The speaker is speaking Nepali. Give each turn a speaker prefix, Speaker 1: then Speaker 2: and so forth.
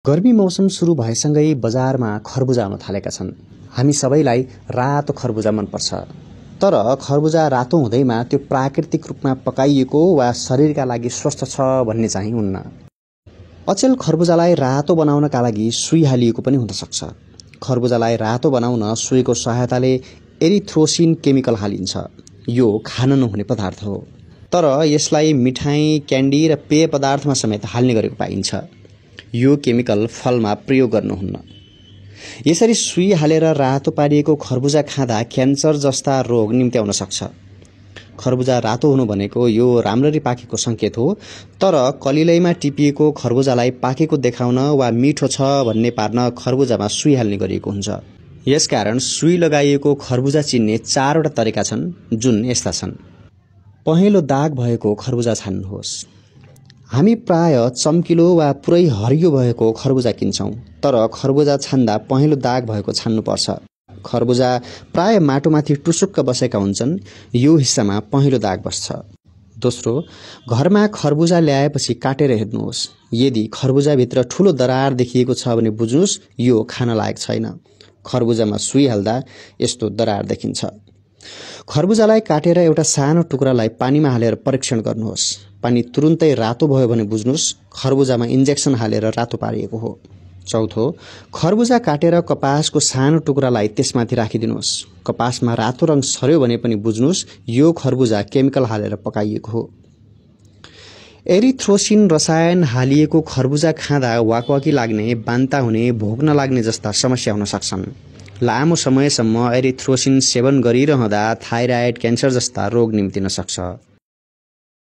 Speaker 1: गर्मी मौसम सुरु भएसँगै बजारमा खरबुजा आउन थालेका छन्। हामी सबैलाई रातो खरबुजा मनपर्छ। तर खरबुजा रातो हुँदैमा त्यो प्राकृतिक रूपमा पकाइएको वा शरीरका लागि स्वस्थ छ भन्ने चाहिँ हुन्न। अचेल खरबुजालाई रातो बनाउनका लागि सुई हालिएको पनि हुन सक्छ। खरबुजालाई रातो बनाउन सुईको सहायताले एरिथ्रोसिन केमिकल हालिन्छ। यो खान नहुने पदार्थ हो, तर यसलाई मिठाई, क्यान्डी र पेय पदार्थमा समेत हाल्ने गरेको पाइन्छ। यो केमिकल फलमा प्रयोग गर्नुहुन्न। यसरी सुई हालेर रातो पारिएको खरबुजा खाँदा क्यान्सर जस्ता रोग निम्त्याउन सक्छ। खरबुजा रातो हुनु भनेको यो राम्ररी पाकेको संकेत हो, तर कलिलैमा टिपिएको खरबुजालाई पाकेको देखाउन वा मिठो छ भन्ने पार्न खरबुजामा सुई हाल्ने गरिएको हुन्छ। यसकारण सुई लगाइएको खरबुजा चिन्ने 4वटा तरिका छन्, जुन यस्ता छन्। पहेँलो दाग भएको खरबुजा छान्नुहोस्। हामी प्राय चम्किलो वा पुरै हरियो भएको खरबुजा किन्छौं, तर खरबुजा छान्दा पहेँलो दाग भएको छान्नुपर्छ। खरबुजा प्राय माटोमाथि टुसुक्क बसेका हुन्छन्, यो हिस्सामा पहेँलो दाग बस्छ। दोस्रो, घरमा खरबुजा ल्याएपछि काटेर हेर्नुहोस्। यदि खरबुजाभित्र ठूलो दरार देखिएको छ भने बुझ्नुहोस् यो खान लायक छैन। खरबुजामा सुई हाल्दा यस्तो दरार देखिन्छ। खरबुजालाई काटेर एउटा सानो टुक्रालाई पानीमा हालेर परीक्षण गर्नुहोस्। पानी तुरुन्तै रातो भयो भने बुझ्नुहोस् खरबुजामा इन्जेक्सन हालेर रातो पारिएको हो। चौथो, खरबुजा काटेर कपासको सानो टुक्रालाई त्यसमाथि राखिदिनुहोस्। कपासमा रातो रङ सर्यो भने पनि बुझ्नुहोस् यो खरबुजा केमिकल हालेर पकाइएको हो। एरिथ्रोसिन रसायन हालिएको खरबुजा खाँदा वाकवाकी लाग्ने, बान्ता हुने, भोक नलाग्ने जस्ता समस्या हुन सक्छन्। लामो समयसम्म एरिथ्रोसिन सेवन गरिरहँदा थाइराइड, क्यान्सर जस्ता रोग निम्तिन सक्छ।